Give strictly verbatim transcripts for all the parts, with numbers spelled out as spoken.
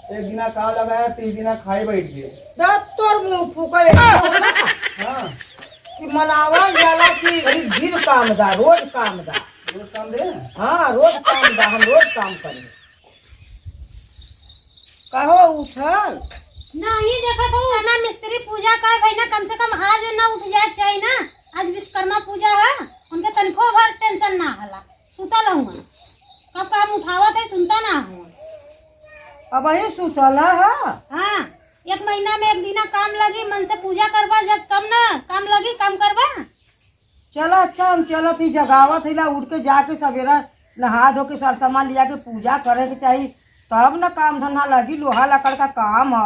एक दिना काम लगाया, तीस दिना खाई बैठ गए। दस तोर मुंह फूके। हाँ। कि मनावल जाला कि अरे दिन काम दा, रोज काम दा। रोज काम दे? हाँ, रोज काम दा, हम रोज काम करें। कहो उठल? नहीं, देखत हो ना मिस्त्री पूजा का भाई ना, कम से कम आज ना उठ जाए चाहिए ना। आज विश्वकर्मा पूजा है, उनके तनिको भर tension ना हला, सुतल हुआ। कब काम उठावत है, सुनता ना हुआ। अब वही सुतल है। हाँ, एक महीना में एक दिना काम लगी, मन से पूजा करबा, जब तब ना काम लगी, काम करबा। चला अच्छा, हम चलत ही, जगावत ही ला, उठ के जाके सवेरा नहा धो के सर सामान लिया के पूजा करे के चाही, तब न काम धंधा लगी, लोहा लकड़ का काम ह।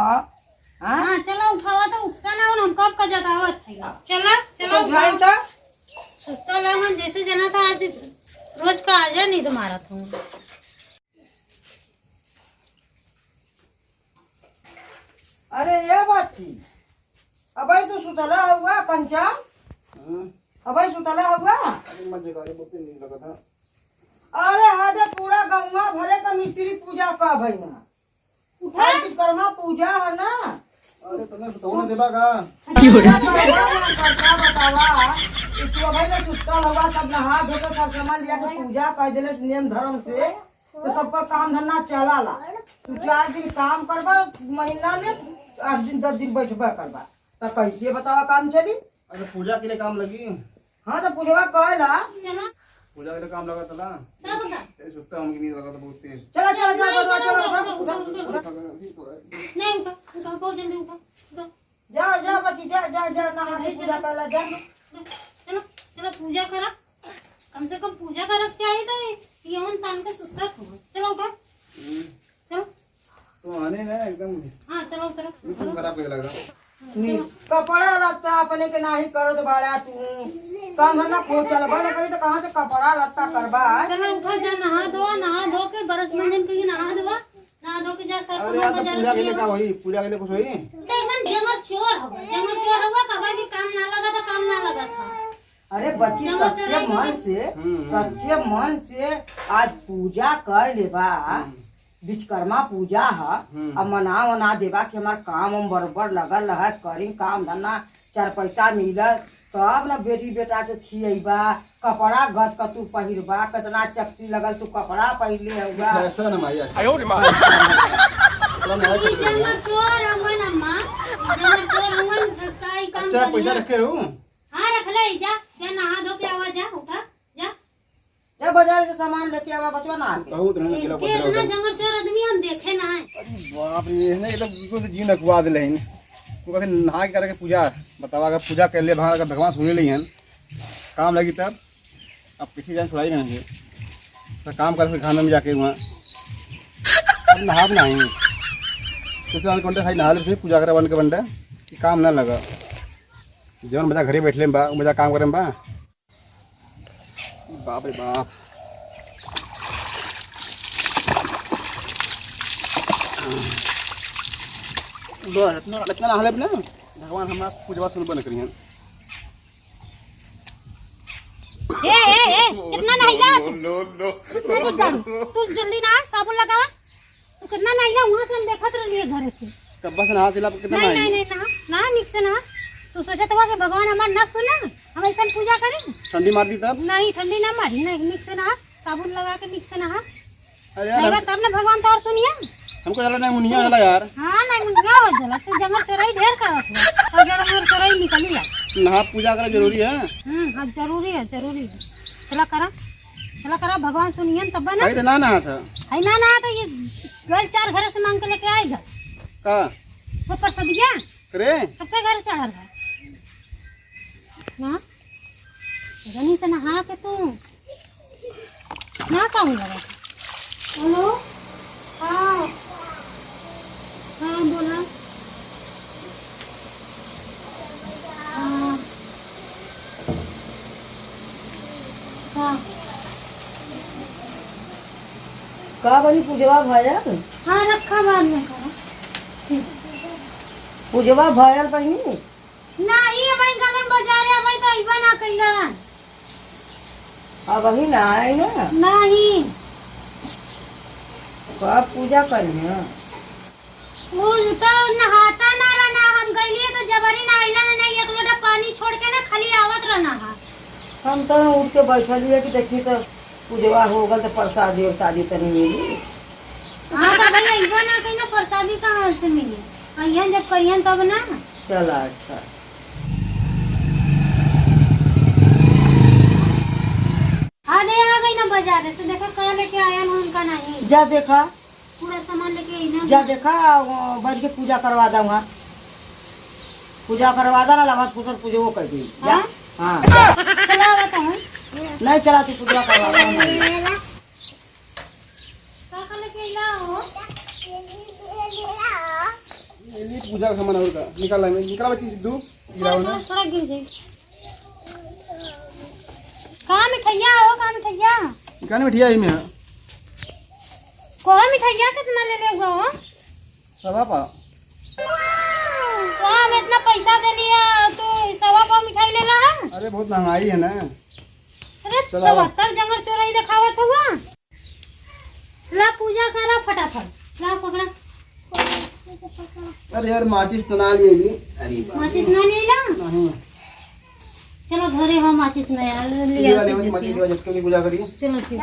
हाँ? हाँ, चला उठावा तो उठता ना, और हम कब का जगावत है। चला, चला तो उठावा। जाई तो। सुस्ता ला हम जैसे जना था, आज रोज का आजा नींद मारत हूँ। अरे ये बात थी, अबे तू सुतला हुआ कंचन? हम्म। अबे सुतला हुआ? अरे मत जगा रे, बहुत नींद लगा था। अरे हाँ दे, पूरा गौवा भरे का मिस्त्री पूजा का भइया। उठा। आज विश्वकर्मा पूजा है ना? अरे तने सुतौने देबा का? पूजा करवा ना, करवा बतावा। कि तू अबे ले सुतल हुआ, सब नहा धो के सब सामान लिया के पूजा कर देले नेम धर्म से। तो सबका काम धंधा चलाला। तू चार दिन काम करबा महीना में, आठ दिन, दस दिन बैठबा करबा, तो कैसे बतावा काम चली? अरे पूजा के लिए काम लगी। हाँ, तो पूजवा कहला। चला। पूजा के लिए काम लगा तला। का बता? तेरे सुत्ता हम की नहीं लगा था बहुत तेज। चला, चला, जा, जा, जा, चला, उठा, उठा, उठा, उठा। नहीं, उठा, उठा, बहुत जल्दी उठा, उठा। जा, जा, बच्ची, जा, जा, जा, नहा के अरे, पूजा चला। कर ला, जा। चलो, चलो, पूजा करा। कम से कम पूजा करक चाहिए तो ये, ये उन तान के सुत्ता खो। चलो, उठो। हम्म। चलो। तो आने ना एकदम हाँ, चलो, उतरो। एकदम खराब कर लग रहा। नी, कपड़ा लत्ता अपने के नाही करत बाड़ा तू। काम धंधा को चलबा ना करी तो कहाँ से कपड़ा लत्ता करबा? चलो, उठो, जा, नहा धो, नहा धो के बरस मंजन के नहा धोवा। ना दो के जा सर अरे सामान यार, तो बाजार पूजा से के लिए लेवा। का होई? पूजा के लिए कुछ होई? तो एकदम जंगर चोर होगा, जंगर चोर होगा, कबा की काम ना लगा था, काम ना लगा था। अरे बच्ची, जंगर चोर सच्चे है मन कि से, हम्म, हम्म। सच्चे मन से आज पूजा कर लेबा। हम्म। विश्वकर्मा पूजा ह, हम्म। अब मना वना देबा कि हमार काम हम बरोबर लगल रहे, करी काम धंधा, चार पैसा मिलत, तब न बेटी बेटा के खियैबा, कपड़ा गत क तू पहिरबा, केतना चकती लगल तू कपड़ा पहिरले हउबा। फैशन है माया। आयो रे माँ। कपड़ा नया ई खरीदे जंगल हैं। चोर हवन अम्मा, ई जंगल चोर हवन, का ई काम अच्छा, पैसा करिया? रखे हो? हाँ, रख ले, जा, जा नहा धो के आवा, जा, उठा, जा। जा बाजार से सामान लेके आवा, बचवा ना आके। बहुत रहने के इनके बदला इतना उधर। जंगल चोर आदमी हम देखे ना है। अरे बाप रे, ये ना, ये तो बिल्कुल से जी नकवा देले हैं। तू कहते नहा के करके पूजा, बतावा, अगर पूजा कर ले, भगवान, अगर भगवान सुने ले हैं, काम लगी तब। अब किसी जान छुड़ाई नहीं है। तो काम कर फिर खाना में जाके वहाँ। अब नहाब नहीं। तो फिर कौन खाई नहा ले, फिर पूजा करे बन के बंडे, कि काम ना लगा। जौन मजा घरे बैठले में बा, मजा काम करे में बा। बाप रे बाप। बस, इतना, इतना नहा लेब ना, भगवान हमार पूजवा सुन बन करिहन। ए, ए, ए, कितना नहाई जा तू? No, no, no। कितना नहाई जा तू? तू जल्दी नहा, साबुन लगावा। तू कितना नहाई जा, वहाँ से हम देखत रहलिए घरे से। कब्बा से नहा, तिला कितना नहीं, नहाई? नहीं, नहीं, नहा, नहा, निक से नहा। तू सोचत हुआ कि भगवान हमार ना सुने, हम ऐसा पूजा करें? ठंडी मार दी तब? नहीं, ठंडी ना मारी, नहीं, निक से नहा, साबुन लगा के निक से नहा। अरे यार, नहीं हम बा, तब ना भगवान तोर सुनिया। हमको ज्यादा नहीं मुनिया वाला यार। हाँ, नहीं मुनिया हो जाला, तू जंगल चोराई ढेर करत हो, और जंगल चोराई निकली है। नहा पूजा करा जरूरी है। हम्म, हाँ, जरूरी है, जरूरी है। चला करा, चला करा, भगवान सुनियन तब ना। भाई तो ना नहा था। है ना, ना तो ये गल चार घर से मांग के लेके आएगा। का? वो प्रसादिया। करे? सबके घर चढ़ल है। ना? गनी से नहा के तू ना कहूँ लगा। हेलो? हाँ। हाँ, बोला। हाँ। हाँ। का बनी पूजवा भयल? हाँ, रखा बाद में करा। पूजवा भयल बनी? नाही, अबही गलन बाजारे, अबही तो अइबा ना कइलन। अबही ना आए ना? नाही। कब पूजा करिहैं? उ तो नहाता ना रहना, हम गइलिए तो जबरी नहइला ना, नहीं एक लोटा पानी छोड़ के ना खाली आवत रहना है। हम तो उठ के बैठलिए कि देखी तो पूजवा हो गल तो प्रसादी उरसादी तनी मिली। हाँ तो भाई अइबा ना कहीं ना प्रसादी कहाँ से मिली? अइहन जब कहियन तब ना। चला अच्छा। हाँ दे आ गई ना बाजार से, देखा का लेके आया हूँ उनका नहीं। जा देखा। पूरा सामान लेके आई ना। जा देखा, वो बैठ के पूजा करवा दा वहाँ। पूजा करवा दा ना, लभा फुसर पूजो कर दी। जा। हाँ? हाँ। चला बताऊँ। नहीं चला, तू पूजा करवा दा वहाँ। का का लेके अइला हो? ये ली पूजा का सामान और का। निकाल ला, निकाल बच्ची सिद्धू। गिराओ ना। थोड़ा, थोड़ा गिर जाई। का मिठाइया हो, का मिठाइया? का मिठाइया ही में है? कहो मिठाइया कितना ले ले हुआ हो? सवा पाव। तो हम इतना पैसा दे लिया, तो सवा पाव मिठाई ले ला है? अरे बहुत महंगाई है ना। अरे चलावा। सवत्तर जंगर चोरई देखावत हुआ। ला पूजा करा फटाफट, ला पकड़ा। अरे यार, माचिस तो ना लिए ली। अरे बाप रे। माचिस ना लिए ला? नहीं। चलो घरे हो माचिस ना यार, ले ये आओ वाले फिर वाली माचिस देखिए। वाली झटके की पूजा करिए। चलो फिर।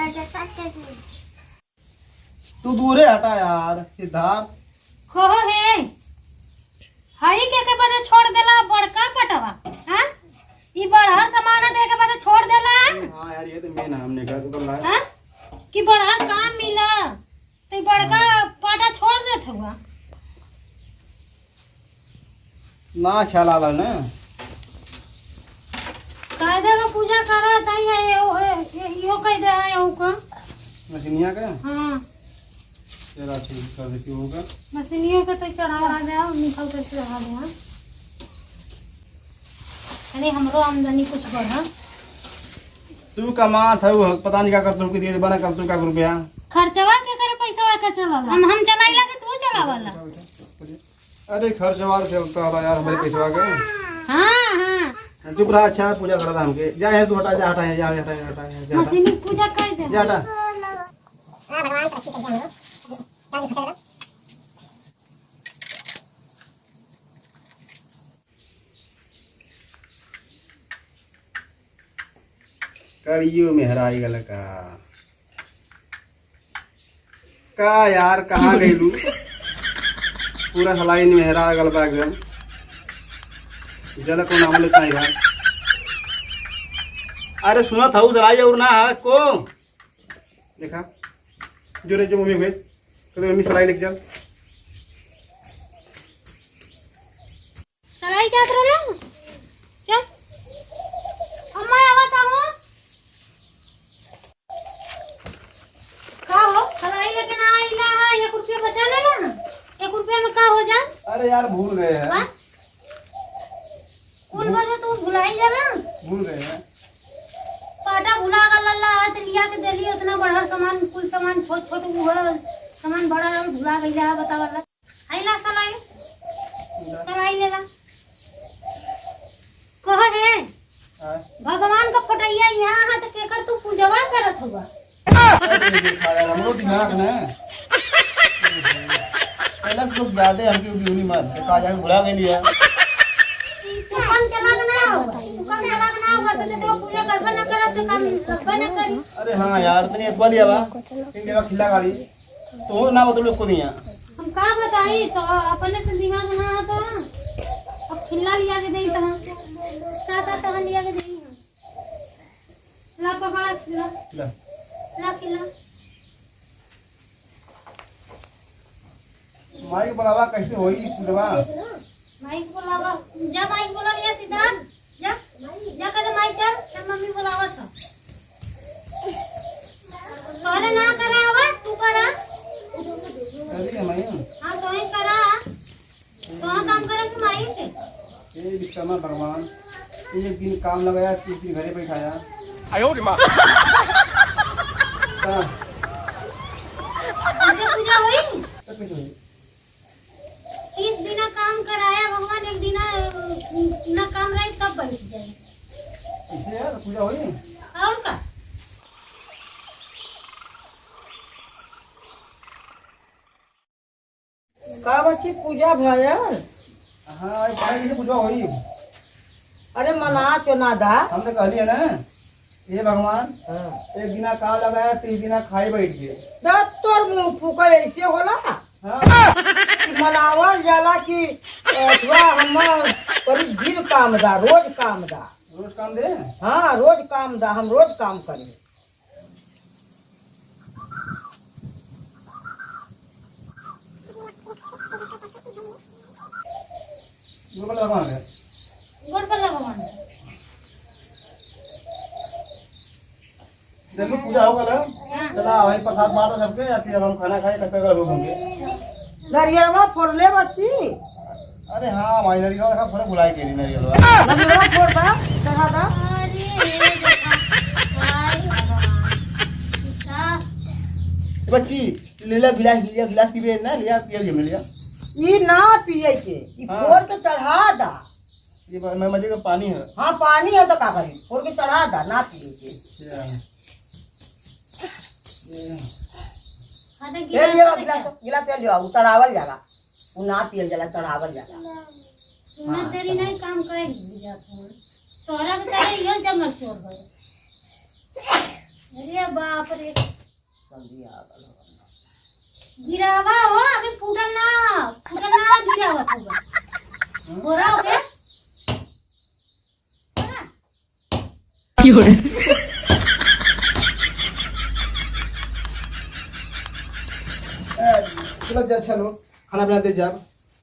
तू दूरे हटा यार, सिद्धार्थ। कहो हे, हई के के बदे छोड़ देला बड़का पटवा, हाँ? ई बड़हर सामान दे के बदे छोड़ देला, हाँ? हाँ यार, ये तो मेन है, हमने कहा तो ला। हाँ? कि बड़हर काम मिला, तो ई बड़का हाँ। पाटा छोड़ देत हुआ। ना ख्याल आला ना। कायदे का पूजा करा ताई है, ये, ये, ये, यो कह दे है, यो का। मछनिया का? हाँ। चला ठीक कर देती होगा। मछनियों का तो चढ़ावा दे, निकल कर चढ़ा दे। अरे हमरो आमदनी कुछ बढ़ा। तू कमात है, वो पता नहीं का करतू, कि दे बना करतू का रुपया। खर्चवा के करे पैसवा के चलाला? हम, हम चलाइला कि तू चलावाला? अरे खर्चवा चलता होला यार, हमरे पैसवा के। हाँ, हाँ। चुप रहा, अच्छा पूजा करा था हमके। जा यार, तू हटा, जा हटा, जा हटा, जा हटा, जा हटा। मशीनी पूजा कर दे। जा हटा। हाँ, भगवान तरक्की कर दे हमरो। करियो मेहराई गल का। का यार, कहाँ गइलू? पूरा हलाई मेहरा गल बा एकदम। जल को नाम लेता ही बा। अरे सुनत हऊ, जलाई और ना है को? देखा, जो रे, जो मम्मी हुए, कदे मम्मी सलाई लेके चल। सलाई जात रहला? चल। अम्मा, आवत हूँ। का हो, सलाई लेके ना आइला है, एक रुपया बचा लेला ना। एक रुपया में का हो जा? अरे यार, भूल गए हैं। हाँ? कौन बजे तू भुलाई जाला? भूल गए हैं। पाटा भुला गल ला, तो लिया के देली, उतना बड़ा सामान, कुल सामान छोट छोट, वो सामान बड़ा है, भुला गइला, बतावा ला। है ना सलाई? ना। सलाई लेला। कहो हे, हाँ। भगवान का फोटैया यहाँ है तो केकर तू पूजवा करत हुआ? अरे देखा यार, हमरो दिमाग ना। पहले तो लोग याद है हमके उड़ी उड़ी मार, तो कहा जाके भुला गई लिया। तू कम चला के ना होगा, तू कम चला के ना होगा, सोचे तो पूजा करबे ना करत, तो काम करबे ना करी। अरे हाँ यार, तनी एतवा लिया बा, तीन जगह खिल्ला गाड़ी। तो ना बदलो को दिया। हम का बताई, तो अपने से दिमाग ना आता। अब खिल्ला लिया के देई तो हम। का का तहन लिया के देई हम। ला पकड़ा खिल्ला। ला। ला खिल्ला। माई के बुलावा कैसे होई पूजवा? माई के बुलावा। जा माई के बुला लिया सीधा। जा, जा कह दे, "माई चल, चल मम्मी बुलावत ह।" तोहरे ना करे आवे, तू करा। करी है माई। हाँ, तोही करा। तोहा काम करे कि माई के? ए विश्वकर्मा भगवान, एक दिन काम लगाया, तीस दिन घरे बैठाया। आयो रे माँ। हाँ। ऐसे पूजा होई? सब कुछ होई। तीस दिना काम कराया भगवान, एक दिना, अ, ना काम रही तब बैठ जाए। इससे यार पूजा होई? और का? का बच्ची पूजा भयल? हाँ, आज खाए के पूजा होई। अरे मना तो ना दा। हम तो कहली है ना, हे भगवान, हाँ। एक दिना का लगाया, तीस दिना खाए बैठ गए। दा तोर मुंह फूका ऐसे होला? हाँ। कि मनावल जाला कि अथवा हम करी दिन काम दा, रोज काम दा। रोज काम दे? हाँ, रोज काम दा, हम रोज काम करी। गोड़ पर लगा है। गोड़ पर लगा है। जब भी पूजा होगा ना, हाँ। चला भाई प्रसाद बांटो सबके, या फिर अब हम खाना खाए, तब तक लोग होंगे। नरियरवा फोड़ ले बच्ची। अरे हाँ भाई, नरियरवा का फोड़े भुलाई के नहीं नरियरवा। नरियरवा फोड़ दा, चढ़ा दा। अरे रे बेटा, हाय भगवान। बच्ची, ले ला गिलास, ले ला गिलास पीबे ना, ले आ, पियल जमे, ले आ। ई ना पिए के, ई हाँ। फोड़ के चढ़ा दा। ये बा-, मैं मजे का पानी है। हाँ, पानी है तो का करी? फोड़ के चढ़ा दा, ना पिए के। अच्छा। ये। हाँ, तो ए, गिलास ले आ, तो गिलास, क्या? गिलास ले आ, उ चढ़ावल जाला। उ ना पियल जाला, चढ़ावल जाला। सुना हाँ, तेरी चढ़ा। नहीं काम करे जात हूँ। तोहरा के तरह यो जंगल छोड़ गए। अरे बाप रे। जल्दी आ गल हो। गिरावा हो, अभी फूटल ना, फूटल ना, गिरावा फूटल। बोरा हो गया? बोरा? की हो रे? ए, चलो जा, चलो, खाना बना दे जा।